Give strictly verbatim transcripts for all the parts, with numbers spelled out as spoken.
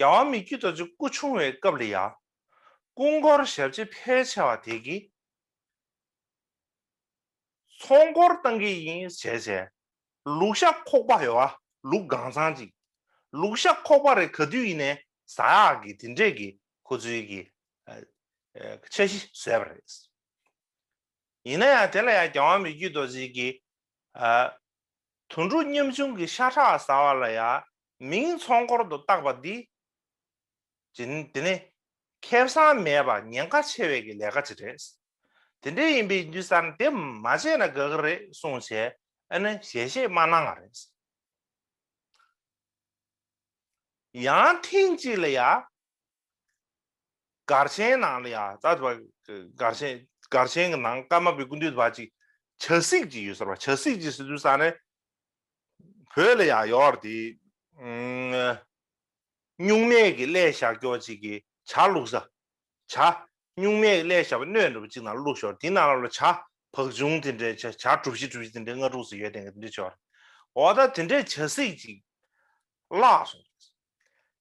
རྒྱལ་བ་མི་བསྐྱོད་རྡོ་རྗེ་སྐུ་ཆུང་བའི་སྐབས་ལ་ཡ། སྐུ་འཁོར་ཞབས་ཕྱི་ཕལ་ཆེ་བ་དེ་གིས་ཚོགས་འཁོར་བཏང་གི་ཡིན་བྱས་བྱས། ལུག་ཤ་ཁོག་པ་ཡོད་བ། ལུག་གང་ཚང་ཅིག་ལུག་ཤ་ཁོག་པ་རེ་ག་དུས་ཡིན་ནའི་ཟ་ཡག་གི་དེ་འདྲས་ཀྱི་ཁོ་ཚོའི་གི་ཨ་ཨ་འཆར་གཞི་བཟོས་པ་རེད། ཡིན་ན་ཡང་དེ་ལ་ཡང་རྒྱལ་བ་མི་བསྐྱོད་རྡོ་རྗེ་གིས་ཨ་དོན་གྲུབ་ཉམ་ཆུང་གི་ཤ་ཁྲག་ཟ་བ་ལ་ཡང་མིང་ཚོགས་འཁོར་དུ་བཏགས་པ་འདི། དེ་ནི་དེ་ནི་ཁེ་བཟང་མེད་པ་ཉེན་ཁ་ཆེ་བའི་གི་ལས་ཀ་ཅིག་རེད། དེ་འདྲ་ཡིན་པའི་དུས་ཙམ་དེ་མ་བྱས་ན་དགའ་གི་རེད་གསུངས་བྱས་ཨ་ནི་ཞལ་བཞེས་མ་གནང་བ་རེད། ཡང་ཐེངས་གཅིག་ལ་ཡ། སྒར་ཆེན་ནང་ལ་ཡ་ད་སྒར་ཆེན་སྒར་ཆེན་གྱི་ནང་ཀརྨ་པའི་སྐུ་མདུན་བ་ཅིག་བྱ་སྲེག་ཅིག་ཡོད་ཟེར་བ། བྱ་སྲེག་ཅིག་ཟེར་དུས་ཙམ་ནས་བོད་ལ་ཡ་ཡོད་རེད་དེ། སྨྱུག་མས་ཀྱི་ཀླད་བཞག་ཀྱོག་ཅིག་གི་བྱ་བླུགས་ས། བྱ། སྨྱུག་མས་ཀྱི་ཀླད་བཞག་པའི་སྣོད་འདྲ་པོ་ཅིག་ནང་བླུགས་ཤོར་དེའི་ནང་ལ་བྱ་བག་ཆུང་དེ་འདྲའི་བྱ་བྱ་གྲུ་བཞི་གྲུ་བཞི་དེ་འདྲའི་ལྔ་དྲུག་ཙམ་ཡོད་དེ་འདྲ་ཤོར། འོ་ད་དེ་འདྲའི་བྱ་སྲེག་ཅིག་བརླགས་སོང་།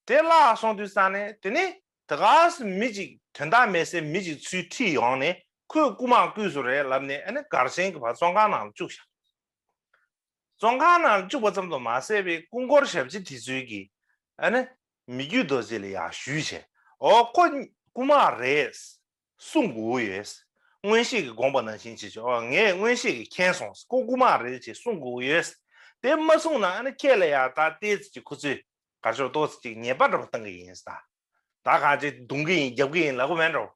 དེ་བརླགས་སོང་དུས་ཙམ་ནས་དེ་ནི་དེ་ག་སེ་མི་ཅིག་དོན་དག་མེད་སའི་མི་ཅིག་ཚུར་ཁྲིད་ཡོང་ནས་ཁོས་རྐུ་མ་རྐུས་སོང་རེད་ལབ་ནས་ཨ་ནི་སྒར་ཆེན་གྱི་བར་བཙོན་ཁང་ནང་ལ་བཅུག་ཤག་བཙོན་ཁང་ནང་ལ་བཅུག་པ་ཙམ་དུ་མ་ཟད་པའི་སྐུ་འཁོར་ཞབས་ཕྱི་དེ་ཚོའི་གི་ཨ་ནི་མི་བསྐྱོད་རྡོ་རྗེ་ལ་ཡར་ཞུས་བྱས། ཨོ་ཁོ་རྐུ་མ་རེད། གསུང་དགོས་ཡོད། མངོན་ཤེས་ཀྱིས་དགོངས་པ་ནང་བཞིན་བྱེད་ཆོག་ཨོ་ངས་མངོན་ཤེས་ཀྱིས་མཁྱེན་སོང་། ཁོ་རྐུ་མ་རེད་ཅེས་གསུང་དགོས་ཡོད། དེ་མ་གསུངས་ན་ཨ་ནི་ཁྱེད་ལ་ཡར་ད་ལྟའི་ཅིག་ཁོ་ཚོས་གར་ཤོར་ཏོག་ཙམ་ཅིག་ཉེས་པ་འདྲ་པོ་བཏང་གི་ཡིན་ཟེར། ད་གང་ཅི་རྡུང་གི་ཡིན་རྒྱབ་ཀྱི་ཡིན་ལབ་གི་མེད་འགྲོ།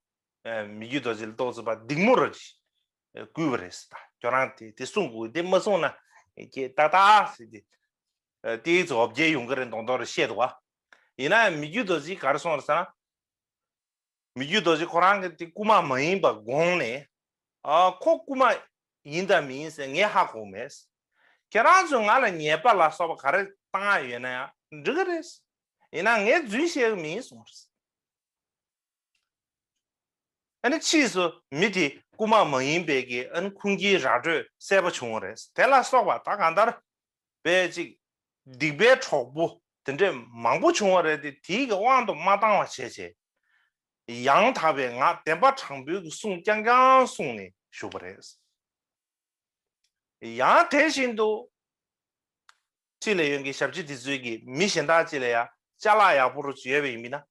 ཨ་མི་བསྐྱོད་རྡོ་རྗེ་ལ་ཏོག་ཙམ་པ་སྡིགས་མོ་ར་ཅིག་བསྐུལ་བ་རེད་ཟེར། ད་ཁྱོད་རང་དེ་དེ་གསུང་དགོས། དེ་མ་གསུངས་ན་ཁྱེད་ཏག་ཏག་ཟེར་ཏེ། ཨ་ཏིག་ཙམ་འོ་བརྒྱལ་ཡོང་གི་རེད་མདོག་མདོག་རེ་བཤད་འདུག་བ། ཡིན་ན་ཡང་མི་བསྐྱོད་རྡོ་རྗེ་ག་རེ་གསུངས་རེད་ཟེར་ན། མི་བསྐྱོད་རྡོ་རྗེ་ཁོ་རང་གིས་དེ་རྐུ་མ་མ་ཡིན་པ་དགོངས་ནས། ཨ་ཁོ་རྐུ་མ་ཡིན་དང་མིན་ཟེར་ངས་ཧ་གོ་མེད། ཁྱེད་རང་ཚོས་ང་ལ་ཉེས་པ་ལ་སོགས་པ་ག་རེ་བཏང་ཡ་ཡོད་ན་ཡང་འགྲིག་གི་རེད། ཡིན་ན་ངས་རྫུན་བཤད་གི་མིན་གསུངས་རེད། ཨ་ནི་ཕྱིས་སུ་མི་དེ་རྐུ་མ་མ་ཡིན་པའི་གི་ཨ་ནི་ཁུངས་སྐྱེལ་ར་སྤྲོད་གསལ་པོ་བྱུང་བ་རེད། དེ་ལ་སོགས་པ་ད་གང་ལྟར་བས་ཅིག་སྡིག་པའི་གྲོགས་པོ་དེ་འདྲས་མང་པོ་བྱུང་བ་རེད་དེ། དེའི་གི་དབང་དུ་མ་བཏང་བ་བྱས་བྱས། ཡང་དག་པའི་ངག་བདེན་པ་དྲང་པོའི་གི་གསུང་རྐྱང་རྐྱང་གསུངས་ནས་བཞུགས་པ་རེད། ཡང་དེ་བཞིན་དུ་ཕྱི་ལ་ཡོང་གི་ཞབས་ཕྱི་དེ་ཚོའི་གི་མི་གཞན་དག་ཅིག་ལ་ཡང་ཅ་ལག་ཡག་པོ་རུ་ཡོད་པ་ཡིན་མིན་ན།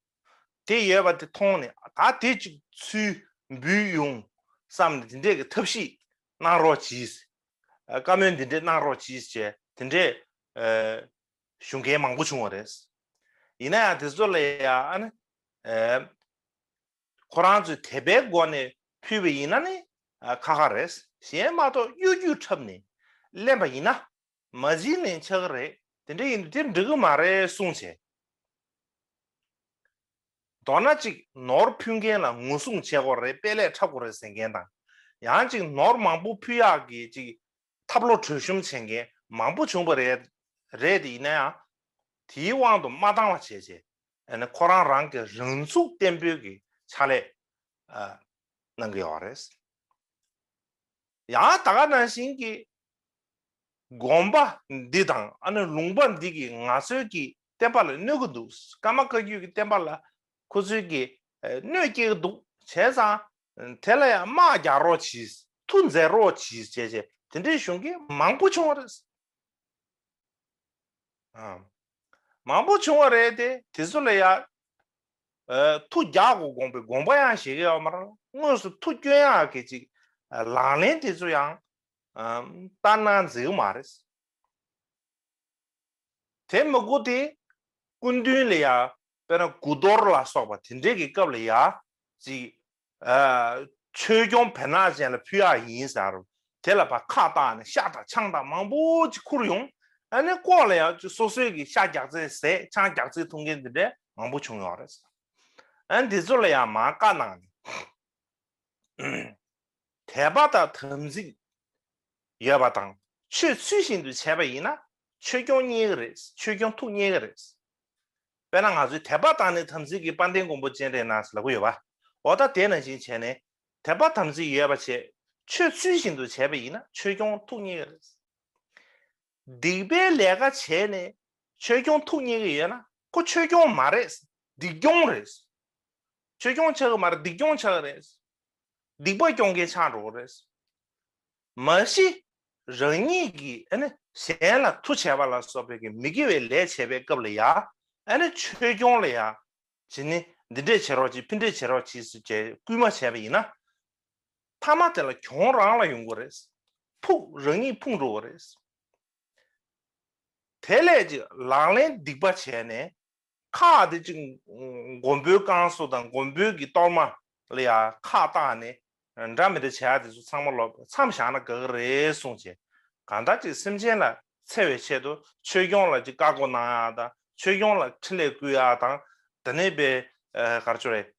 དེ་ཡོད་པ་དེ་མཐོང་ནས་ད་དེ་ཅིག་ཚུར་འབུལ་ཡོང་བསམ་ནས་དེ་འདྲས་ཀྱི་ཐབས་ཤེས་གནང་རོགས་གྱིས། བཀའ་མོལ་འདི་འདྲས་གནང་རོགས་གྱིས་བྱས་དེ་འདྲས་ཞུ་མཁན་མང་པོ་བྱུང་བ་རེད། ཡིན་ན་ཡང་དེ་ཚོ་ལ་ཡང་ཨ་ནི། ཁོ་རང་ཚོས་དད་པའི་སྒོ་ནས་ཕུལ་བ་ཡིན་ན་ནི་ཁག་ཁག་རེད། གཞན་མ་གཏོགས་གཡོ་སྒྱུ་འཁྲབ་ནས་ལེན་པ་ཡིན་ན་མ་བྱིན་ལེན་ཆགས་ཀྱི་རེད། དེ་འདྲ་ཡིན་དུས་དེ་འགྲིག་གི་མ་རེད་གསུངས་བྱས། མདོར་ན་གཅིག་ནོར་ཕུལ་མཁན་ལ་ངོ་སྲུང་བྱེད་དགོས་རེད། དཔེ་ལས་འཁྲབ་དགོས་རེད་ཟེར་མཁན་དང་། ཡང་གཅིག་ནོར་མང་པོ་ཕུལ་ཡག་གི་གཅིག་ཐབས་ལོ་གྲོས་གཤོམ་བྱེད་མཁན་མང་པོ་བྱུང་བ་རེད། རེད་དེ་ཡིན་ན་ཡང་། དེའི་དབང་དུ་མ་བཏང་བ་བྱས་བྱས། ཨ་ནི་ཁོ་རང་རང་གི་རང་ཚུགས་བརྟན་པོའི་གི་ཕྱག་ལས་ཨ་གནང་གི་ཡོད་རེད། ཡང་ད་ག་ནང་བཞིན་གྱི་དགོན་པ་འདི་དང་ཨ་ནི་ལུང་པ་འདི་གི་ང་ཚོའི་གི་བསྟན་པ་ལ་གནོད་ཀྱི་འདུག་ཀརྨ་བཀའ་བརྒྱུད་ཀྱི་བསྟན་པ་ལ་ཁོ་ཚོའི་གི་ཨ་གནོད་སྐྱེལ་གྱི་འདུག་བྱས་ཙང་དེ་ལ་ཡང་དམག་རྒྱག་རོགས་གྱིས། མཐུ་མཛད་རོགས་གྱིས་བྱས་བྱས་དེ་འདྲའི་གཞུང་གི་མང་པོ་བྱུང་བ་རེད། ཨ། མང་པོ་བྱུང་བ་རེད་དེ། དེ་ཚོ་ལ་ཡ། ཨ། མཐུ་རྒྱག་དགོས་དགོངས་པའི་དགོངས་པ་ཡང་བཞེས་ཀྱི་ཡོད་མ་རེད། དངོས་སུ་མཐུ་སྐྱོན་ཡག་གི་ཅིག་ཨ། ལག་ལེན་དེ་ཚོ་ཡང་། ཨ། ལྟར་སྣང་མཛད་ཀྱི་མ་རེད། དེ་མི་དགོས་ཏེ། སྐུ་མདུན་ལ་ཡ། དཔེར་ན་དགུ་གཏོར་ལ་སོགས་པ་དེ་འདྲའི་གི་སྐབས་ལ་ཡ། ཅིག་ཨ། ཆོས་སྐྱོང་བེར་ནག་ཅན་ལ་ཕུལ་ཡག་ཡིན་ཟེར། དེ་ལ་ཕར་ཁ་བཏགས་ནས་ཤ་དང་ཆང་དང་མང་པོ་ཅིག་ཁུར་ཡོང་། ཨ་ནི་ལྐོག་ལ་ཡང་སོ་སོའི་གི་ཤ་རྒྱགས་ཚད་ཟས་ཆང་རྒྱགས་ཚད་འཐུང་མཁན་འདི་འདྲས་མང་པོ་བྱུང་ཡོད་རེད། ཨ་ནི་འདི་ཚོ་ལ་ཡང་མར་བཀའ་གནང་ནས། དད་པ་དང་དམ་ཚིག་ཡོད་པ་དང་ཆོས་ཚུལ་བཞིན་དུ་བྱས་པ་ཡིན་ན་ཆོས་སྐྱོང་རྙེད་ཀྱི་རེད། ཆོས་སྐྱོང་ཐུགས་རྙེད་ཀྱི་རེད། དཔེར་ན་ང་ཚོས་དད་པ་དང་ནི་དམ་ཚིག་གིས་དཔལ་ལྡན་མགོན་པོ་སྤྱན་རས་གནང་ཟེར་ལབ་ཀྱི་ཡོད་པ། འོ་ད་དེ་ནང་བཞིན་བྱས་ནས་དད་པ་དམ་ཚིག་ཡོད་པ་བྱས་ཆོས་ཚུལ་བཞིན་དུ་བྱས་པ་ཡིན་ན་ཆོས་སྐྱོང་ཐུགས་རྙེད་ཀྱི་རེད། སྡིག་པའི་ལས་ཀ་བྱས་ནས་ཆོས་སྐྱོང་ཐུགས་རྙེད་ཀྱི་ཡོད་ན་ཁོ་ཆོས་སྐྱོང་མ་རེད། སྡིག་སྐྱོང་རེད། ཆོས་སྐྱོང་ཆགས་ཀྱི་མ་རེད། སྡིག་སྐྱོང་ཆགས་ཀྱི་རེད། སྡིག་པ་སྐྱོང་མཁན་ཆགས་འགྲོ་གི་རེད། མ་གཞི་རང་ཉིད་ཀྱིས་ཨ་ནི་གཞན་ལ་མཐུ་བྱས་པ་ལ་སོགས་པའི་གི་མི་དགེ་བའི་ལས་བྱས་པའི་སྐབས་ལ་ཡ། ཨ་ནི་ཆོས་སྐྱོང་ལ་ཡ། ཇི་ནི་འདི་འདྲས་བྱེད་རོགས་གྱིས། ཕི་འདྲས་བྱེད་རོགས་གྱིས་ཟེར་བྱས་སྐུལ་མ་བྱས་པ་ཡིན་ན། མཐའ་མ་དེ་ལ་གྱོང་རང་ལ་ཡོང་གི་རེད། ཕུགས་རང་ཉིད་ཕུང་འགྲོ་གི་རེད། དེ་ལས་ཅིག་ལག་ལེན་སྡིག་པ་བྱས་ནས་ཁག་དེ་ཅིག་མགོན་པོའི་བསྐང་གསོ་དང་མགོན་པོའི་གི་གཏོར་མ་ལ་ཡ་ཁག་བཏགས་ནས་འདྲ་མི་འདྲ་བྱ་ཡ་དེ་ཚོ་ཚང་མ་ལོག་མཚམས་བཞག་ན་དགའ་གི་རེད་གསུངས་བྱས། གང་ལྟར་ཅིག་སེམས་ཅན་ལ་འཚེ་བའི་ཆེད་དུ་ཆོས་སྐྱོང་ལ་ཅིག་བཀའ་བསྒོ་གནང་ཡ་དང་ཆོས་སྐྱོང་ལ་འཕྲིན་ལས་བསྐུལ་ཡ་དང་དེ་ནས་པའི་ག་རེ་ཅོ་རེད།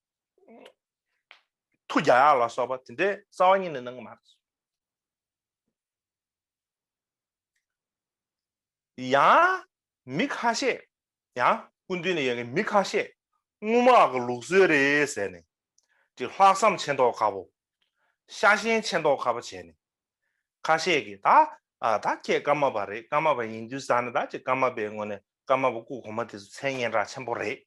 མཐུ་རྒྱག་ཡག་ལ་སོགས་པ་དེ་འདྲའི་རྩ་བ་ཉིད་ནས་གནང་གི་མ་རེད། ཡང་མི་ཁ་ཤས། ཡང་སྐུ་མདུན་ནས་ཡོང་མཁན་མི་ཁ་ཤས་དངུལ་སྨར་གྱི་ལུགས་སྲོལ་རེད་ཟེར་ནས་ཅིག་ལྷག་བསམ་ཆེ་མདོག་ཁ་པོ། ཤ་ཞེན་ཆེ་མདོག་ཁ་པོ་བྱས་ནས་ཁ་ཤས་ཀྱིས་ད་ཨ་ད་ཁྱེད་ཀརྨ་པ་རེད། ཀརྨ་པ་ཡིན་དུས་ཙང་ནས་ད་ཅིག་ཀརྨ་པའི་ངོས་ནས་ཀརྨ་པ་སྐུ་གོང་མ་དེ་ཚོ་མཚན་སྙན་གྲགས་ཆེན་པོ་རེད།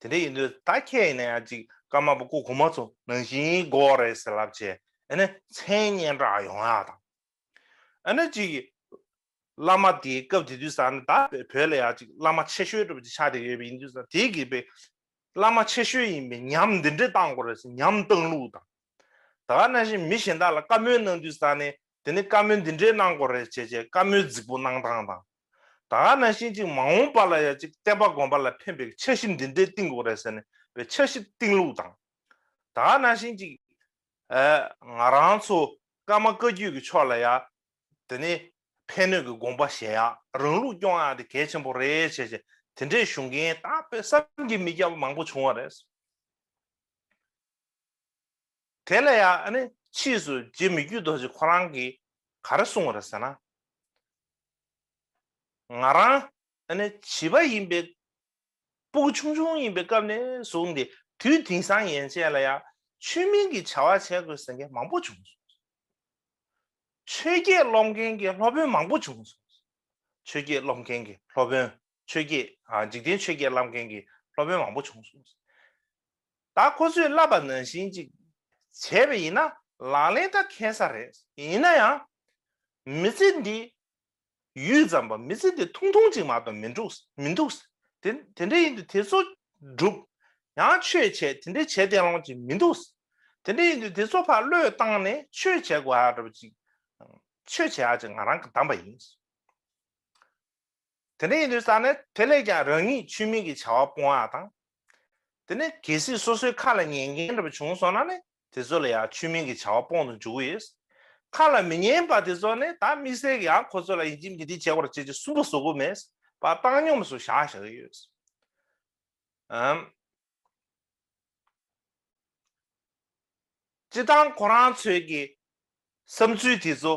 དེ་འདྲ་ཡིན་དུས་ད་ཁྱེད་ཡིན་ན་ཡང་ཅིག་ཀརྨ་པ་སྐུ་གོང་མ་ཚོ་ནང་བཞིན་དགོས་རེད་ཟེར་ལབ་བྱས་ཨ་ནི་མཚན་སྙན་གྲགས་ཡོང་ཡག་དང་། ཨ་ནི་ཅིག་བླ་མ་དེའི་སྐབས་དེ་དུས་ཙང་ནས་ད་བོད་ལ་ཡང་ཅིག་བླ་མ་ཆེ་ཤོས་འདྲ་པོ་ཅིག་ཆགས་བསྡད་ཡོད་པ་ཡིན་དུས་ཙང་དེ་གིས་པའི་བླ་མ་ཆེ་ཤོས་ཡིན་པའི་ཉམས་འདི་འདྲས་བཏང་དགོས་རེད་ཟེར་ཉམས་བཏང་ལུགས་དང་། ད་ག་ནང་བཞིན་མི་གཞན་དག་ལ་བཀའ་མོལ་གནང་དུས་ཙང་ནས་དེ་ནི་བཀའ་མོལ་འདི་འདྲས་གནང་དགོས་རེད་བྱས་བྱས་བཀའ་མོལ་རྫིག་པོ་གནང་སྟངས་དང་། ད་ག་ནང་བཞིན་ཅིག་མ་འོངས་པ་ལ་ཡང་ཅིག་བསྟན་པ་དགོན་པ་ལ་ཕན་པའི་འཆར་གཞི་འདི་འདྲས་བཏིང་དགོས་རེད་ཟེར་ནས་པའི་འཆར་གཞི་བཏིང་ལུགས་དང་། ད་ག་ནང་བཞིན་ཅིག་ཨ་ང་རང་ཚོ་ཀརྨ་བཀའ་བརྒྱུད་ཀྱི་ཕྱོགས་ལ་ཡ། དེ་ནི་ཕན་གནོད་ཀྱི་དགོངས་པ་བཞེས་ཡག་རང་ལུགས་སྐྱོང་ཡག་དེ་གལ་ཆེན་པོ་རེད་བྱས་བྱས་དེ་འདྲའི་ཞུ་མཁན་ད་དཔེ་བསམ་གྱིས་མི་ཁྱབ་པ་མང་པོ་བྱུང་བ་རེད། དེ་ལ་ཡང་ཨ་ནི་ཕྱིས་སུ་རྗེ་མི་བསྐྱོད་རྡོ་རྗེ་ཁོ་རང་གིས་ག་རེ་གསུངས་པ་རེད་ཟེར་ན། ང་རང་ཨ་ནི་བྱིས་པ་ཡིན་པའི་སྤུ་གུ་ཆུང་ཆུང་ཡིན་པའི་སྐབས་ནས་བཟུང་སྟེ་དུས་དེང་སང་ཡན་ཆད་ལ་ཡང་ཆོས་མིན་གྱི་བྱ་བ་བྱེད་དགོས་ཟེར་མཁན་མང་པོ་བྱུང་སོང་། ཆོས་བརྒྱད་སློབ་མཁན་གྱི་སློབ་དཔོན་མང་པོ་བྱུང་སོང་། ཆོས་བརྒྱད་སློབ་མཁན་གྱི་སློབ་དཔོན། ཆོས་བརྒྱད་ཨ་འཇིག་རྟེན་ཆོས་བརྒྱད་བསླབ་མཁན་གྱི་སློབ་དཔོན་མང་པོ་བྱུང་སོང་། ད་ཁོ་ཚོས་བསླབ་པ་ནང་བཞིན་ཅིག་བྱས་པ་ཡིན་ན་ལག་ལེན་ད་འཁེལ་ས་རེད། ཡིན་ན་ཡང་མི་ཚེ་འདི་ཡུད་ཙམ་པ་མི་ཚེ་འདི་ཐུང་ཐུང་ཅིག་མ་གཏོགས་མི་འདུག་མི་འདུག་དེ་དེ་འདྲ་ཡིན་དུས་དེ་ཚོ་སྒྲུབ། ཡང་ཆོས་བྱས་དེ་འདྲ་བྱས་བསྡད་ཡོང་ཅིག་མི་འདུག་དེ་འདྲ་ཡིན་དུས་དེ་ཚོ་ཕར་བློས་བཏང་ནས་ཆོས་བྱེད་དགོས་ཡ་འདྲ་པོ་ཅིག་ཆོས་བྱེད་ཡ་ཅིག་ང་རང་གིས་བདམས་པ་ཡིན། དེ་འདྲ་ཡིན་དུས་ཙང་ནས་དེ་ལས་ཀྱང་རང་ཉིད་ཆོས་མིན་གྱི་བྱ་བ་སྤོང་ཡག་དང་། དེ་ནས་གལ་སྲིད་སོ་སོའི་ཁ་ལ་ཉན་མཁན་འདྲ་པོ་བྱུང་སོང་ན་ནི་དེ་ཚོ་ལ་ཡང་ཆོས་མིན་གྱི་བྱ་བ་སྤོང་དུ་འཇུག་གི་ཡོད། ཁ་ལ་མི་ཉན་པ་དེ་ཚོ་ནི་ད་དམིགས་བསལ་གྱི་ཡང་ཁོ་ཚོ་ལ་ཡིན་གཅིག་མིན་གཅིག་འདི་བྱེད་དགོས་རེད་ཅེས་ཀྱི་སུན་པོ་བཟོ་གི་མེད་པ་བཏང་སྙོམས་སུ་བཞག་བཞག་གི་ཡོད། ཨམ། སྤྱིར་བཏང་ཁོ་རང་ཚོའི་གི་བསམ་ཚུལ་དེ་ཚོ་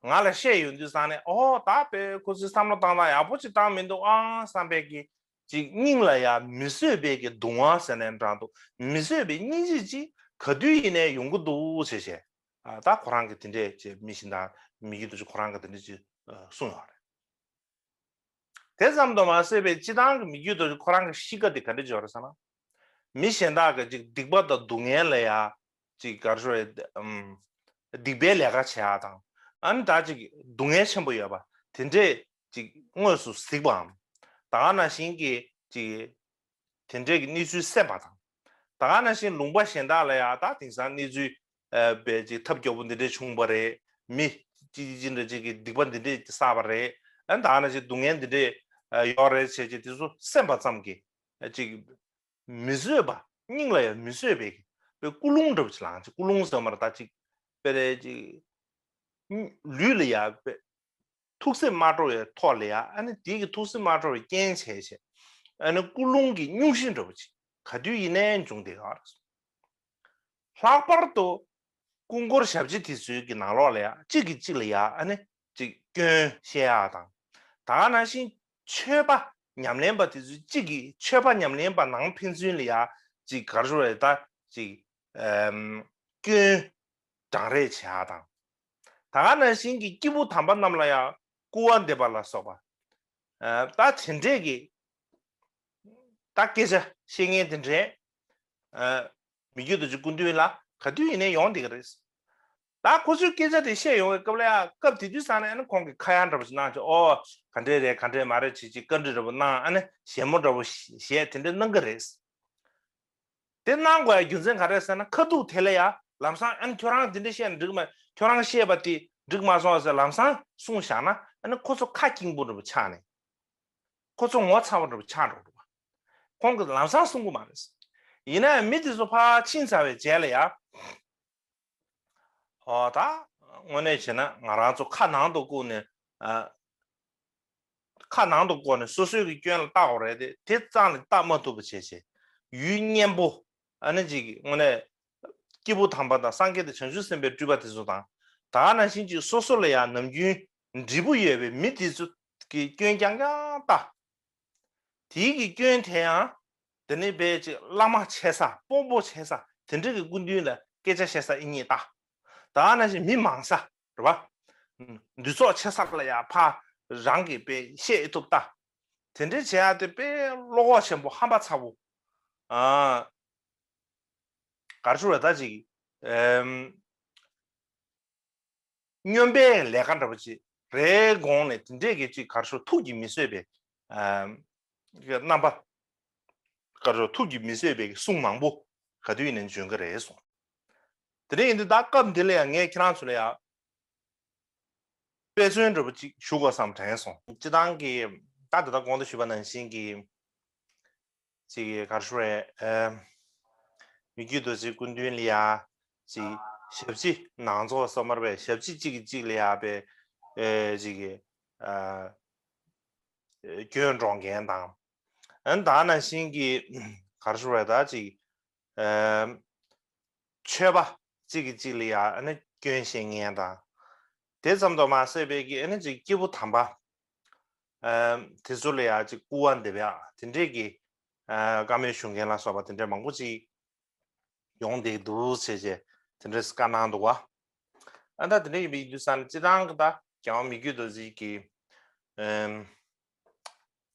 ང་ལ་བཤད་ཡོང་དུས་ཙང་ནས་ཨོ་ད་དཔེ་ཁོ་ཚོའི་བསམ་བློ་བཏང་སྟངས་ཡག་པོ་ཅིག་བཏང་མི་འདུག་ཨང་བསམ་པའི་གི་ཅིག་སྙིང་ལ་ཡང་མི་བཟོད་པའི་གི་གདུང་བ་ཟེར་ནས་འདྲ་འདུག་མི་བཟོད་པའི་སྙིང་རྗེ་ཅིག་ག་དུས་ཡིན་ནའི་ཡོང་གི་འདུག་ཅེས་བཤད། ཨ་ད་ཁོ་རང་གི་དེ་འདྲས་ཅེས་མི་གཞན་དང་མི་གི་འདུག་ཅེས་ཁོ་རང་གི་དེ་འདྲས་ཅིག་གསུངས་ཡོད་རེད། དེ་ཙམ་དུ་མ་ཟད་པའི་སྤྱིར་བཏང་གི་མི་རྒྱུད་དུ་ཁོ་རང་གི་གཤིས་ཀ་དེ་ག་འདྲ་ཅིག་ཡོད་རེད་ཟེར་ན། མི་གཞན་དག་གི་ཅིག་སྡིག་པ་དང་སྡུག་བསྔལ་ལ་ཡ་ཅིག་ག་རེ་ཞུ་དགོས་རེད། ཨམ། སྡིག་པའི་ལས་ཀ་བྱེད་ཡག་དང་། ཨ་ནི་ད་ཅིག་སྡུག་བསྔལ་ཆེན་པོ་ཡོད་པ་དེ་འདྲས་ཅིག་དངོས་སུ་གཟིགས་པའམ། ད་ག་ནང་བཞིན་གྱི་ཅིག་དེ་འདྲས་ཀྱི་གནས་ཚུལ་གསན་པ་དང་། ད་ག་ནང་བཞིན་ལུང་པ་གཞན་དག་ལ་ཡང་ད་དེང་སང་གནས་ཚུལ་ཨ་དཔེ་ཅིག་ཐབས་སྐྱོ་པོ་འདི་འདྲས་བྱུང་བ་རེད། མི་ཅི་ཅི་ཅི་འདྲ་ཅིག་གིས་སྡིག་པ་འདི་འདྲས་བསགས་པ་རེད། ཨ་ད་ག་ནང་བཞིན་སྡུག་བསྔལ་འདི་འདྲས་ཨ་ཡོད་རེད་བྱས་ཅིག་དེ་ཚོ་གསན་པ་ཙམ་གྱིས་ཨ་ཅིག་མི་བཟོད་པ་སྙིང་ལ་ཡང་མི་བཟོད་པའི་དཔེ་ཀུན་སློང་འདྲ་པོ་ཅིག་ལངས་ཅིག་ཀུན་སློང་ཟེར་མ་རེད་ད་ཅིག་དཔེ་རེད་ཅིག་ལུས་ལ་ཡང་དཔེ། ཐུགས་སེམས་མ་སྤྲོ་བའི་ཐོག་ལ་ཡ་ཨ་ནི་དེ་གི་ཐུགས་སེམས་མ་སྤྲོ་བའི་རྐྱེན་བྱས་བྱས་ཨ་ནི་ཀུན་སློང་གི་སྙུང་གཞི་འདྲ་བོ་ཅིག་ག་དུས་ཡིན་ནའི་འབྱུང་བསྡད་ཡོད་རེད། ལྷག་པར་དུ་སྐུ་འཁོར་ཞབས་ཕྱི་དེ་ཚོའི་གི་ནང་ལོགས་ལ་ཡ་གཅིག་གིས་གཅིག་ལ་ཡ་ཨ་ནི་ཅིག་སྐྱོན་བཤད་ཡ་དང་། ད་ག་ནང་བཞིན་ཆོས་པ་ཉམས་ལེན་པ་དེ་ཚོས་གཅིག་གིས་ཆོས་པ་ཉམས་ལེན་པ་ནང་ཕན་ཚུན་ལ་ཡ་ཅིག་ག་རེ་ཞུ་དགོས་རེད་ད་ཅིག་ཨམ། སྐྱོན་དྲང་རེས་བྱེད་ཡག་དང་། ད་ག་ནང་བཞིན་གྱི་སྐྱེས་བུ་དམ་པ་རྣམས་ལ་ཡང་སྐུར་བ་འདེབས་པ་ལ་སོགས་པ། ཨ་ད་དེ་འདྲས་ཀྱི་ད་སྐད་ཆ་ བཤད་མཁན་དེ་འདྲས་མི་བསྐྱོད་རྡོ་རྗེ་སྐུ་མདུན་ལ་ག་དུས་ཡིན་ནའི་ཡོང་བསྡད་ཀྱི་རེད། ད་ཁོ་ཚོས་སྐད་ཆ་དེ་བཤད་ཡོང་བའི་སྐབས་ལ་ཡ་སྐབས་དེ་དུས་ཙང་ནས་ཨ་ནི་ཁོང་གིས་ཁ་ཡ་འདྲ་པོ་ཞིག་གནང་བྱས་ཨོ་ག་འདྲས་རེད་ག་འདྲས་མ་རེད་བྱས་ཅིག་བཀའ་འདྲི་འདྲ་པོ་གནང་ཨ་ནི་ཞལ་མོ་འདྲ་པོ་བཞེས་དེ་འདྲས་གནང་གི་རེད། དེ་གནང་དགོས་ཡ་རྒྱུ་མཚན་ག་རེ་ཟེར་ན་ཁ་ཐུག་དེ་ལ་ཡ་ལམ་སང་ཨ་ནི་ཁྱོད་རང་དེ་འདྲས་བཤད་ན་འགྲིག་མ་ཁྱོད་རང་བཤད་པ་དེ་འགྲིག་མ་སོང་ཟེར་ལམ་སང་གསུངས་བཞག་ན་ཨ་ནི་ཁོ་ཚོ་ཁ་སྐྱེངས་པོ་འདྲ་པོ་ཆགས་ནས་ཁོ་ཚོ་ངོ་ཚ་བོ་འདྲ་པོ་ཆགས་འགྲོ་འདུག་བ། ཁོང་གིས་ལམ་སང་གསུང་གི་མ་རེད། ཡིན་ན་ཡང་མི་དེ་ཚོ་ཕར་ཕྱིན་ཚར་བའི་རྗེས་ལ་ཡ། ཨོ་ད་དངོས་གནས་བྱས་ན་ང་རང་ཚོ་ཁ་ནང་དུ་བཀུག་ནས་ཨ། ཁ་ནང་དུ་བཀོག་ནས་སོ་སོའི་གི་སྐྱོན་ལ་བལྟ་དགོས་རེད་དེ་དེ་རྩ་ནས་བལྟ་མ་ཐུབ་པ་བྱས་བྱས་ཡུལ་གཉན་པོ་ཨ་ནི་ཅིག་དངོས་གནས་སྐྱེས་བུ་དམ་པ་དང་སངས་རྒྱས་དང་བྱང་ཆུབ་སེམས་དཔའི་སྤྲུལ་པ་དེ་ཚོ་དང་ད་ག་ནང་བཞིན་ཅིག་སོ་སོ་ལ་ཡང་ནམ་རྒྱུན་འབྲས་བུ་ཡོད་པའི་མི་དེ་ཚོ་གི་སྐྱོན་རྐྱང་རྐྱང་བལྟ། དེའི་གི་སྐྱོན་དེ་ཡང་དེ་ནི་བས་ཅིག་བླ་མ་ཆེ་ས་དཔོན་པོ་ཆེ་ས་དེ་འདྲ་གི་སྐུ་མདུན་ལ་སྐད་ཆ་བཤད་ས་ཨི་གཉིས་ལྟ། ད་ག་ནང་བཞིན་མི་མང་ས་རེད་བ། འདུས་ཚོགས་ཆེ་ས་ལ་ཡ་ཕ་རང་གི་བས་བཤད་ཨི་ཐུབ་ལྟ། དེ་འདྲ་བྱེད་ཡ་དེ་བས་བློ་ཁོག་ཆེན་པོ་ཧམ་པ་ཚ་བོ། ཨ། ག་རེ་ཞུ་རེད་ད་ཅིག་ཨེམ། སྨྱོན་པའི་ལས་ཀ་འདྲ་པོ་ཅིག་རེད་དགོངས་ནས་དེ་འདྲས་ཀྱི་ཅིག་ག་རེ་ཞུ་ཐུགས་ཀྱིས་མི་བཟོད་པའི་ཨ་རྣམ་པ་ག་རེ་ཞུ་ཐུགས་ཀྱིས་མི་བཟོད་པའི་གསུང་མང་པོ་ག་དུས་ཡིན་ནའི་འབྱོན་གི་རེད་གསུངས། དེ་འདྲ་ཡིན་དུས་ད་སྐབས་འདི་ལ་ཡང་ངས་ཁྱེད་རང་ཚོ་ལ་ཡང་དཔེ་མཚོན་འདྲ་པོ་ཅིག་ཞུ་དགོས་བསམ་དྲན་སོང་། སྤྱི་བཏང་གི་ད་ད་ལྟ་གོང་དུ་ཞུས་པ་ནང་བཞིན་གྱི། ཅིག་ག་རེ་ཞུ་རེད། ཨ། མི་བསྐྱོད་རྡོ་རྗེ་སྐུ་མདུན་ལ་ཡ། ཅིག་ཞབས་ཕྱི་ནང་ཚོགས་སོ་མར་བས་ཞབས་ཕྱི་གཅིག་གིས་གཅིག་ལ་ཡ་བས། ཨེ་ཅིག་ཨ། སྐྱོན་སྒྲོག་མཁན་དང་། ཨ་ནི་ད་ནང་བཞིན་གྱི་ག་རེ་ཞུ་རེད་ད་ཅིག་ཨ། ཆོས་པ་གཅིག་གིས་གཅིག་ལ་ཡ་ཨ་ནི་སྐྱོན་བཤད་མཁན་དང་། དེ་ཙམ་དུ་མ་ཟད་པའི་གི་ཨ་ནི་ཅིག་སྐྱེས་བུ་དམ་པ། ཨ། དེ་ཚོ་ལ་ཡ་ཅིག་སྐུར་བ་འདེབས་ཡ་དེ་འདྲས་ཀྱི་ཨ། བཀའ་མོལ་ཞུ་མཁན་ལ་སོགས་པ་དེ་འདྲས་མང་པོ་ཅིག་ཡོང་བསྡད་འདུག་ཟེར་བྱས་དེ་འདྲས་བཀའ་གནང་འདུག་བ། ཨ་ད་དེ་འདྲས་ཡིན་པའི་དུས་ཙང་ནས་སྤྱི་བཏང་གི་ད་རྒྱལ་བ་མི་བསྐྱོད་རྡོ་རྗེ་གི་ཨམ།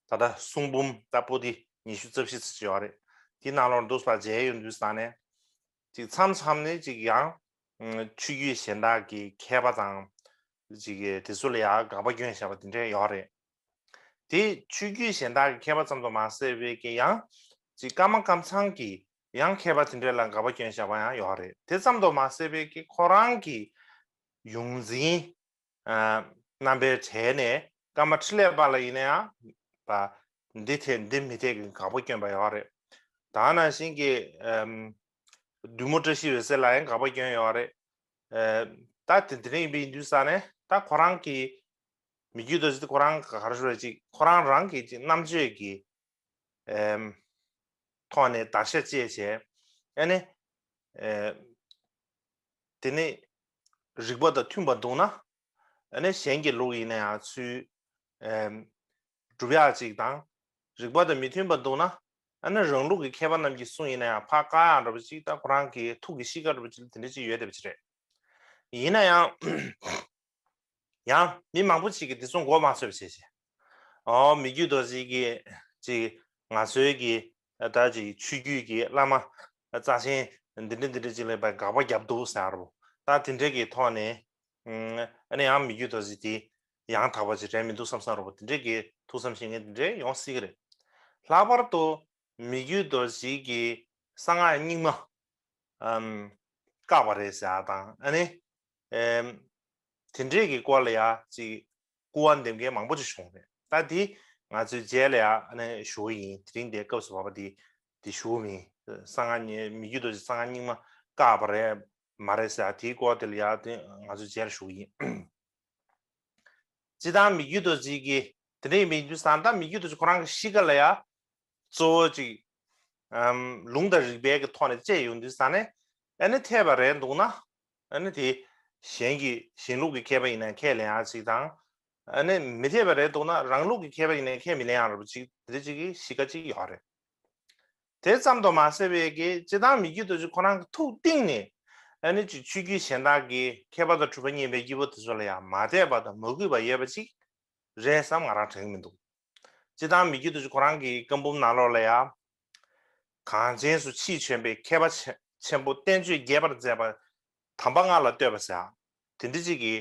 ད་ལྟ་གསུང་འབུམ་ད་པོ་ཏི་ཉི་ཤུ་རྩ་བཞི་ཙམ་ཅིག་ཡོད་རེད། དེ་ནང་ལོགས་འདུག་པ་མཇལ་ཡོང་དུས་ཙང་ནས་ཅིག་མཚམས་མཚམས་ནས་ཅིག་ཡང་ཆོས་བརྒྱུད་གཞན་དག་གི་མཁས་པ་དང་། ཅིག་གིས་དེ་ཚོ་ལ་ཡང་དགག་པ་སྐྱོན་བཞག་པ་དེ་འདྲས་ཡོད་རེད། དེ་ཆོས་བརྒྱུད་གཞན་དག་གི་མཁས་པ་ཙམ་དུ་མ་ཟད་པའི་གི་ཡང་ཅིག་ཀརྨ་ཀམ་ཚང་གི་ཡང་མཁས་པ་དེ་འདྲས་ལ་དགག་པ་སྐྱོན་བཞག་པ་ཡང་ཡོད་རེད། དེ་ཙམ་དུ་མ་ཟད་པའི་གི་ཁོ་རང་གི་ཡོངས་འཛིན་རྣམ་པའི་གྲས་ནས་ཀརྨ་འཕྲིན་ལས་པ་ལ་ཡིན་ན་ཡང་འདི་འཐད་འདི་མི་འཐད་ཀྱི་དགག་པ་སྐྱོན་པ་ཡོད་རེད། ད་ནང་བཞིན་གྱི་བདུད་མོ་བཀྲ་ཤིས་འོད་ཟེར་ལ་ཡང་དགག་པ་སྐྱོན་ཡོད་རེད། ད་དེ་དེ་རིང་ཡིན་པའི་དུས་ས་ནས་ད་ཁོ་རང་གི་མི་རྒྱུད་རྡོ་རྗེ་དེ་ཁོ་རང་ག་རེ་ཞུ་རེད་ཅིག་ཁོ་རང་རང་གི་ཅིག་རྣམ་དཔྱོད་ཀྱི་ཐོག་ནས་བརྡར་ཤ་བཅད་བྱས་ཨ་ནི་དེ་ནི་རིགས་པ་དང་མཐུན་པ་འདུག་ན་ཨ་ནི་གཞན་གྱི་ལུགས་ཡིན་ན་ཡང་ཚུལ་སྒྲུབ་ཡག་ཅིག་དང་རིགས་པ་དང་མི་མཐུན་པ་འདུག་ན་ཨ་ནི་རང་ལུགས་ཀྱི་མཁས་པ་རྣམས་ཀྱིས་གསུངས་ཡིན་ན་ཡང་ཕར་བཀག་ཡག་འདྲ་པོ་ཅིག་ད་ཁོ་རང་གི་ཐུགས་ཀྱི་གཤིས་ཀ་འདྲ་པོ་ཅིག་ལ་དེ་འདྲ་ཅིག་ཡོད་བསྡད་པ་ཅིག་རེད། ཡིན་ན་ཡང་། ཡང་མི་མང་པོ་ཞིག་གིས་དེ་ཚོ་མགོ་མ་ཚོས་པ་བྱས་བྱས། ཨོ་མི་རྒྱུད་རྡོ་རྗེ་གིས་ཅིག་ང་ཚོའི་གི་ད་ཅིག་ཆོས་བརྒྱུད་ཀྱི་བླ་མ་རྩ་ཆེན་འདི་འདྲ་འདི་འདྲ་ཅིག་ལ་ཡ་དགག་པ་བརྒྱབ་འདུག་ཟེར་བ་ད་དེ་འདྲ་གི་ཐོག་ནས་ཨ་ནི་ཡང་མི་རྒྱུད་རྡོ་རྗེ་དེ་ཡང་དག་པ་ཅིག་རེད་མི་འདུག་བསམ་བསམ་རོ་བ་དེ་འདྲ་གི་ཐུགས་བསམ་བཞེས་མཁན་དེ་འདྲ་ཡོང་སྲིད་ཀྱི་རེད། ལྷག་པར་དུ་མི་རྒྱུད་རྡོ་རྗེ་གིས་གསང་སྔགས་རྙིང་མ་བཀག་པ་རེད་ཟེར་བ་དང་ཨ་ནི། དེ་འདྲས་ཀྱི་སྐོར་ལ་ཡ་ཅིག་སྐུར་བ་འདེབས་མཁན་མང་པོ་ཅིག་བྱུང་རེད། ད་དེ་ང་ཚོའི་རྗེས་ལ་ཡ་ཨ་ནི་ཞུ་གི་ཡིན། དེ་རིང་འདིའི་སྐབས་སུ་བབས་པ་དེ་དེ་ཞུ་གི་མིན། གསང་སྔགས་ཉེ་མི་རྒྱུད་རྡོ་རྗེ་གསང་སྔགས་རྙིང་མ་བཀག་པ་རེད་མ་རེད་ཟེར་དེའི་སྐོར་དེ་ལ་ཡ་དེ་ང་ཚོའི་རྗེས་ལ་ཞུ་གི་ཡིན། སྤྱིར་བཏང་མི་རྒྱུད་རྡོ་རྗེ་གི་དེ་འདྲས་ཡིན་པའི་དུས་སང་ད་མི་རྒྱུད་རྡོ་རྗེ་ཁོ་རང་གི་གཤིས་ཀ་ལ་ཡ། གཙོ་བོ་ཅིག་ཨམ། ལུང་དང་རིགས་པའི་གི་ཐོག་ནས་དཔྱད་ཡོང་དུས་ཙང་ནས་ཨ་ནི་འཐད་པ་རེད་འདུག་ན་ཨ་ནི་དེ་གཞན་གྱི་གཞན་ལུགས་ཀྱི་མཁས་པ་ཡིན་ན་ཁས་ལེན་ཡག་ཅིག་དང་ཨ་ནི་མི་འཐད་པ་རེད་འདུག་ན་རང་ལུགས་ཀྱི་མཁས་པ་ཡིན་ན་ཁས་མི་ལེན་ཡག་འདྲ་པོ་ཅིག་དེ་འདྲ་ཅིག་གི་གཤིས་ཀ་ཅིག་ཡོད་རེད། དེ་ཙམ་དུ་མ་ཟད་པའི་གི་སྤྱིར་བཏང་མི་རྒྱུད་རྡོ་རྗེ་ཁོ་རང་གི་ཐུགས་གཏིང་ནས་ཨ་ནི་ཅིག་ཆོས་བརྒྱུད་གཞན་དག་གི་མཁས་པ་དང་གྲུབ་པ་བརྙེས་པའི་སྐྱེས་བུ་དེ་ཚོ་ལ་ཡང་མ་དད་པ་དང་མ་གུས་པ་ཡོད་པ་ཅིག་རེད་བསམ་ང་རང་དྲན་གི་མི་འདུག་སྤྱིར་བཏང་མི་རྒྱུད་རྡོ་རྗེ་ཁོ་རང་གི་བཀའ་འབུམ་ནང་ལོགས་ལ་ཡང་ གངས་ཅན་སུ་ཕྱིས་བྱོན་པའི་མཁས་པ་ཆེ་ཆེན་པོ་བསྟན་བཅོས་རྒྱས་པར་མཛད་པ་དམ་པ་ལྔ་ལ་བསྟོད་པ་ཟེར་ཡ་དེ་འདྲ་ཅིག་གི་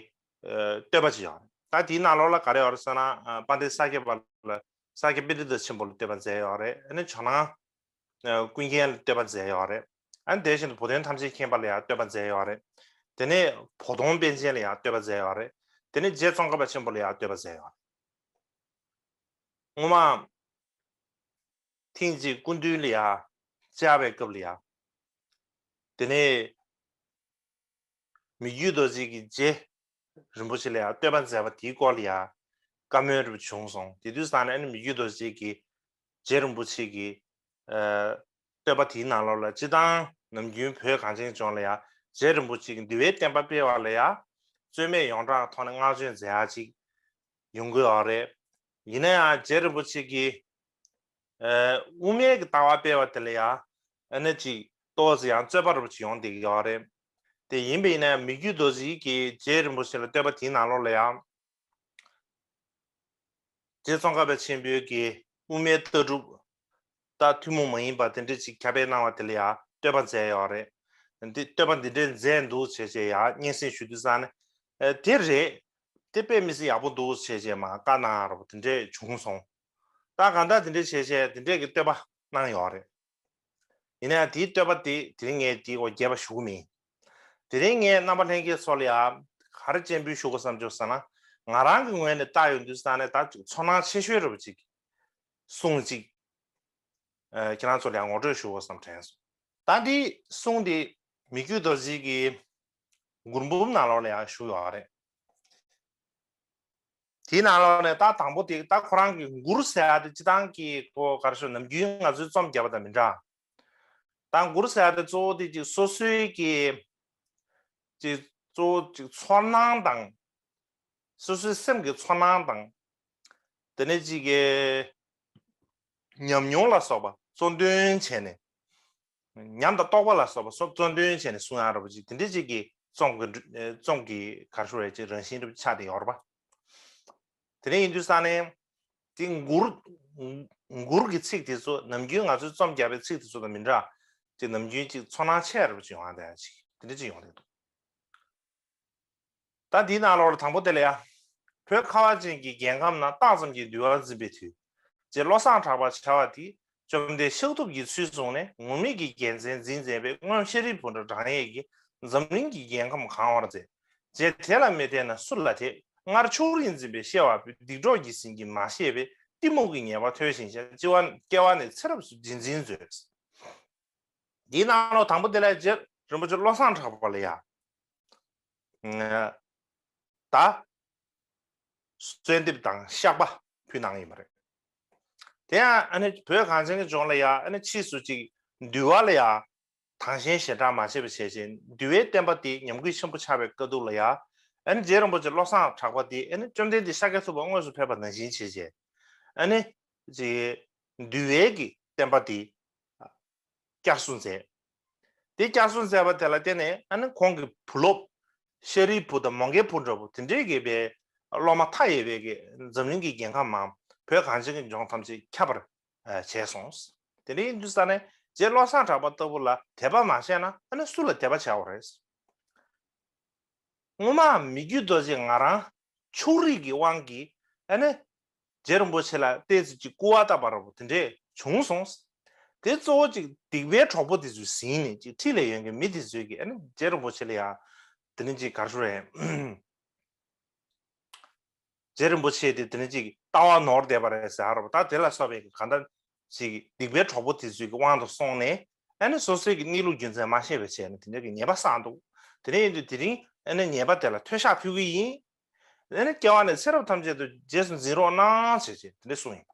ཨ་བསྟོད་པ་ཅིག་ཡོད་རེད། ད་དེའི་ནང་ལོགས་ལ་ག་རེ་ཡོད་རེད་ཟེར་ན། ཨ་དཔལ་ལྡན་ས་སྐྱ་པ་ལ་ས་སྐྱ་པཎྜི་ཏ་ཆེན་པོ་ལ་བསྟོད་པ་མཛད་ཡོད་རེད། ཨ་ནི་ཇོ་ནང་ཨ་ཀུན་མཁྱེན་ལ་བསྟོད་པ་མཛད་ཡོད་རེད། ཨ་ནི་དེ་བཞིན་དུ་བུ་སྟོན་ཐམས་ཅད་མཁྱེན་པ་ལ་ཡང་བསྟོད་པ་མཛད་ཡོད་རེད། དེ་ནས་བོ་དོང་པཎ་ཆེན་ལ་ཡང་བསྟོད་པ་མཛད་ཡོད་རེད། དེ་ནས་རྗེ་ཙོང་ཁ་པ་ཆེན་པོ་ལ་ཡང་བསྟོད་པ་མཛད་ཡོད་རེད། སྔོན་མ་ཐེངས་གཅིག་སྐུ་མདུན་ལ་ཡང་བཅར་བའི་སྐབས་ལ་ཡང་། དེ་ནས་མི་བསྐྱོད་རྡོ་རྗེ་གིས་རྗེ་རིན་པོ་ཆེ་ལ་ཡང་བསྟོད་པ་མཛད་པ་དེའི་སྐོར་ལ་ཡང་བཀའ་མོལ་རེ་བྱུང་སོང་། དེ་དུས་ཙང་ནས་ཨ་ནི་མི་བསྐྱོད་རྡོ་རྗེ་གིས་རྗེ་རིན་པོ་ཆེ་གི་ཨ་བསྟོད་པ་དེའི་ནང་ལོགས་ལ་སྤྱིར་བཏང་ནམ་རྒྱུན་བོད་གངས་ཅན་ལྗོངས་ལ་ཡང་རྗེ་རིན་པོ་ཆེ་གི་འདུལ་བའི་བསྟན་པ་སྤེལ་བ་ལ་ཡང་རྩོད་མེད་ཡོངས་གྲགས་ཐོག་ནས་བསྔགས་བརྗོད་མཛད་ཡག་ཅིག་ཡོང་གི་ཡོད་རེད། ཡིན་ན་ཡང་རྗེ་རིན་པོ་ཆེ་གིས་ཨ་དབུ་མའི་གི་ལྟ་བ་སྤེལ་བ་དེ་ལ་ཡང་ཨ་ནི་ཅིག་ཏོག་ཙམ་ཡང་རྩོད་པ་རུ་ཅིག་ཡོང་བསྡད་ཀྱི་ཡོད་རེད། དེ་ཡིན་པ་ཡིན་ན་ཡང་མི་བསྐྱོད་རྡོ་རྗེ་གིས་རྗེ་རིན་པོ་ཆེ་ལ་བསྟོད་པ་དེའི་ནང་ལོགས་ལ་ཡང་། རྗེ་ཙོང་ཁ་པ་ཆེན་པོའི་གི་དབུ་མའི་ལྟ་གྲུབ་དང་ཐུན་མོང་མ་ཡིན་པ་དེ་འདྲ་ཅིག་ཁྱབ་སྤེལ་གནང་བ་དེ་ལ་ཡང་བསྟོད་པ་མཛད་ཡོད་རེད། འདི་བསྟོད་པ་འདི་འདྲའི་མཛད་འདུག་བྱས་བྱས་ཡང་སྙན་སེང་ཞུ་དུས་ཙང་ནས་ཨ་དེ་རེད། དེ་དཔེ་མི་སྲིད་ཡག་པོ་འདུག་བྱས་བྱས་མར་བཀའ་གནང་རོགས་དེ་འདྲས་བྱུང་སོང་། ད་གང་ལྟར་དེ་འདྲས་བྱས་བྱས་དེ་འདྲས་ཀྱི་བསྟོད་པ་གནང་ཡོད་རེད། ཡིན་ན་ཡང་དེའི་བསྟོད་པ་དེ་དེ་རིང་ངས་དེའི་འོག་རྒྱས་པ་ཞུ་གི་མིན། དེ་རིང་ངས་རྣམ་པ་ལྷན་རྒྱས་ཚོ་ལ་ཡང་ག་རེ་སྤྱན་འབུལ་ཞུ་དགོས་བསམ་བྱུང་ཟེར་ན། ང་རང་གི་ངོས་ནས་བལྟ་ཡོང་དུས་ཙང་ནས་ད་ཅིག་ཚོར་སྣང་ཆེ་ཤོས་རེད་པ་ཅིག་གསུང་ཅིག་ཨ་ཁྱེད་རང་ཚོ་ལ་ཡང་ངོ་སྤྲོད་ཞུ་དགོས་བསམ་དྲན་སོང་། ད་འདི་གསུང་འདི་མི་བསྐྱོད་རྡོ་རྗེ་གི་མགུར་འབུམ་ནང་ལོགས་ལ་ཡང་བཞུགས་ཡོད་རེད། དེའི་ནང་ལོགས་ནས་ད་དང་པོ་དེ་ད་ཁོ་རང་གི་མགུར་ཟེར་ཡ་དེ་སྤྱིར་བཏང་གི་ཁོ་ག་རེ་ཞུ་ནམ་རྒྱུན་ང་ཚོའི་རྩོམ་རྒྱབ་པ་དང་མི་འདྲ། ད་མགུར་ཟེར་ཡ་དེ་གཙོ་བོ་དེ་ཅིག་སོ་སོའི་གི་ཅིག་གཙོ་བོ་ཅིག་ཚོར་སྣང་དང་། སོ་སོའི་སེམས་ཀྱི་ཚོར་སྣང་དང་། དེ་ནས་ཅིག་གི་ཉམས་མྱོང་ལ་སོགས་པ་གཙོ་འདོན་བྱས་ནས། ཉམས་དང་རྟོགས་པ་ལ་སོགས་པ་སོགས་གཙོ་འདོན་བྱས་ནས་གསུང་ཡག་འདྲ་པོ་ཅིག་དེ་འདྲ་ཅིག་གི་རྩོམ་གྱི་རྩོམ་གྱི་ག་རེ་ཞུ་རེད་ཅིག་རང་བཞིན་འདྲ་པོ་ཆགས་བསྡད་ཡོད་རེད་པ། དེ་འདྲ་ཡིན་དུས་ཙང་ནས་དེ་མགུར་མགུར་གྱི་ཚིག་དེ་ཚོ་ནམ་རྒྱུན་ང་ཚོས་རྩོམ་རྒྱག་པའི་ཚིག་དེ་ཚོ་དང་མི་འདྲ། ཅིག་ནམ་རྒྱུན་ཅིག་ཚོར་སྣང་ཆེ་རུ་ཅིག་ཡོང་བ་དེ་ཅིག་དེ་འདྲ་ཅིག་ཡོང་བསྡད་འདུག་ད་འདིའི་ནང་ལོགས་ལ་དང་པོ་དེ་ལ་ཡ། བོད་ཁ་བ་ཅན་གྱི་རྒྱལ་ཁམས་ན་རྟགས་ཙམ་གྱིས་འདུལ་བ་འཛིན་པའི་མཐུས། རྗེ་བློ་བཟང་གྲགས་པ་བྱ་བ་འདིས་བཅོམ་ལྡན་ཤཱཀ་ཐུབ་ཀྱི་ཚུལ་བཟུང་ནས་ངུར་སྨྲིག་གི་རྒྱལ་མཚན་འཛིན་མཛད་པའི་སྔོན་ཤཱ་རིའི་བུ་འདྲ་བགྲང་ཡས་ཀྱིས་འཛམ་གླིང་གི་རྒྱལ་ཁམས་གང་བར་མཛད། རྗེ་དེ་ལ་མི་དད་ན་སུ་ལ་དད། སྔར་ཕྱོགས་རིས་འཛིན་པའི་གཤེ་བ་པོས་སྡིག་གྲོགས་ཀྱི་ཟིན་གྱིས་མ་ཤེས་པས་གཏི་མུག་གི་ཉེས་པ་མཐོལ་ཞིང་བཤགས། སྐྱེ་བ་སྐྱེ་བ་ནས་ཚེ་རབས་སུ་རྗེས་འཛིན་མཛོད། འདིའི་ནང་ལོགས་དང་པོ་དེ་ལ་རྗེ་རིན་པོ་ཆེ་བློ་བཟང་གྲགས་པ་ལ་ཡ། ད་གསོལ་འདེབས་དང་བཤགས་པ་ཕུལ་གནང་ཡིན་པ་རེད། དེ་ཡང་ཨ་ནི་བོད་གངས་ཅན་གྱི་ལྗོངས་ལ་ཡ་ཨ་ནི་ཕྱིས་སུ་ཅིག་འདུལ་བ་ལ་ཡ་དང་ཞེན་ཞེ་དྲག་མ་བྱས་པ་བྱས་བྱས་འདུལ་བའི་བསྟན་པ་དེ་ཉམས་རྒུད་ཆེན་པོ་ཆགས་པའི་དཀའ་སྡུག་ལ་ཡ། ཨ་ནི་རྗེ་རིན་པོ་ཆེ་བློ་བཟང་གྲགས་པ་དེ་ཨ་ནི་བཅོམ་ལྡན་འདས་ཤཱཀྱ་ཐུབ་པ་དངོས་སུ་ཕེབས་པ་ནང་བཞིན་བྱས་བྱས། ཨ་ནི་ཅིག་འདུལ་བའི་གི་བསྟན་པ་དེ། བསྐྱར་གསོ་མཛད། དེ་བསྐྱར་གསོ་མཛད་པ་དེ་ལ་བརྟེན་ནས་ཨ་ནི་ཁོང་གི་བུ་སློབ་ཤཱ་རིའི་བུ་དང་མོའུ་འགལ་བུ་འདྲ་བོ་དེ་འདྲའི་གི་པའི་སློབ་མ་མཐའ་ཡས་པའི་གི་འཛམ་གླིང་གི་རྒྱལ་ཁམས་མང་བོད་གངས་ཅན་གྱི་ལྗོངས་ཐམས་ཅད་ཁྱབ་པར་བྱས་སོང་། དེ་འདྲ་ཡིན་དུས་ཙང་ནས་རྗེ་བློ་བཟང་གྲགས་པ་ལྟ་བུ་ལ་དད་པ་མ་བྱས་ན་ཨ་ནི་སུ་ལ་དད་པ་བྱ་བ་རེད། སྔོན་མ་མི་བསྐྱོད་རྡོ་རྗེ་ང་རང་ཕྱོགས་རིས་ཀྱི་དབང་གིས་ཨ་ནི་རྗེ་རིན་པོ་ཆེ་ལ་ཏོག་ཙམ་ཅིག་སྐུར་བ་བཏབ་པ་འདྲ་པོ་དེ་འདྲས་བྱུང་སོང་། དེ་གཙོ་བོ་ཅིག་སྡིག་པའི་གྲོགས་པོ་དེ་ཚོས་ཟིན་ནས་ཅིག་འཁྲིས་ལ་ཡོད་མཁན་མི་དེ་ཚོས་ཀྱིས་ཨ་ནི་རྗེ་རིན་པོ་ཆེ་ལ་ཡང་དེ་ནི་ཅིག་ག་རེ་ཞུ་རེད། རྗེ་རིན་པོ་ཆེ་དེ་དེ་ནི་ཅིག་ལྟ་བ་ནོར་བསྡད་པ་རེད་ཟེར་ཧ་རོ། ད་དེ་ལ་སོགས་པའི་གང་ལྟར་ཅིག་སྡིག་པའི་གྲོགས་པོ་དེ་ཚོའི་གི་དབང་དུ་སོང་ནས་ཨ་ནི་སོ་སོའི་གི་གནས་ལུགས་རྒྱུ་མཚན་མ་ཤེས་པའི་ཆེད་ནས་དེ་འདྲ་གི་ཉེས་པ་བསགས་འདུག་དེ་འདྲ་ཡིན་དུས་དེ་རིང་ཨ་ནི་ཉེས་པ་དེ་ལ་མཐོལ་བཤགས་ཕུལ་གི་ཡིན། ཨ་ནི་སྐྱེ་བ་ནས་ཚེ་རབས་ཐམས་ཅད་དུ་རྗེས་སུ་འཛིན་རོགས་གནང་བྱས་བྱས་དེ་འདྲ་གསུངས་ཡིན།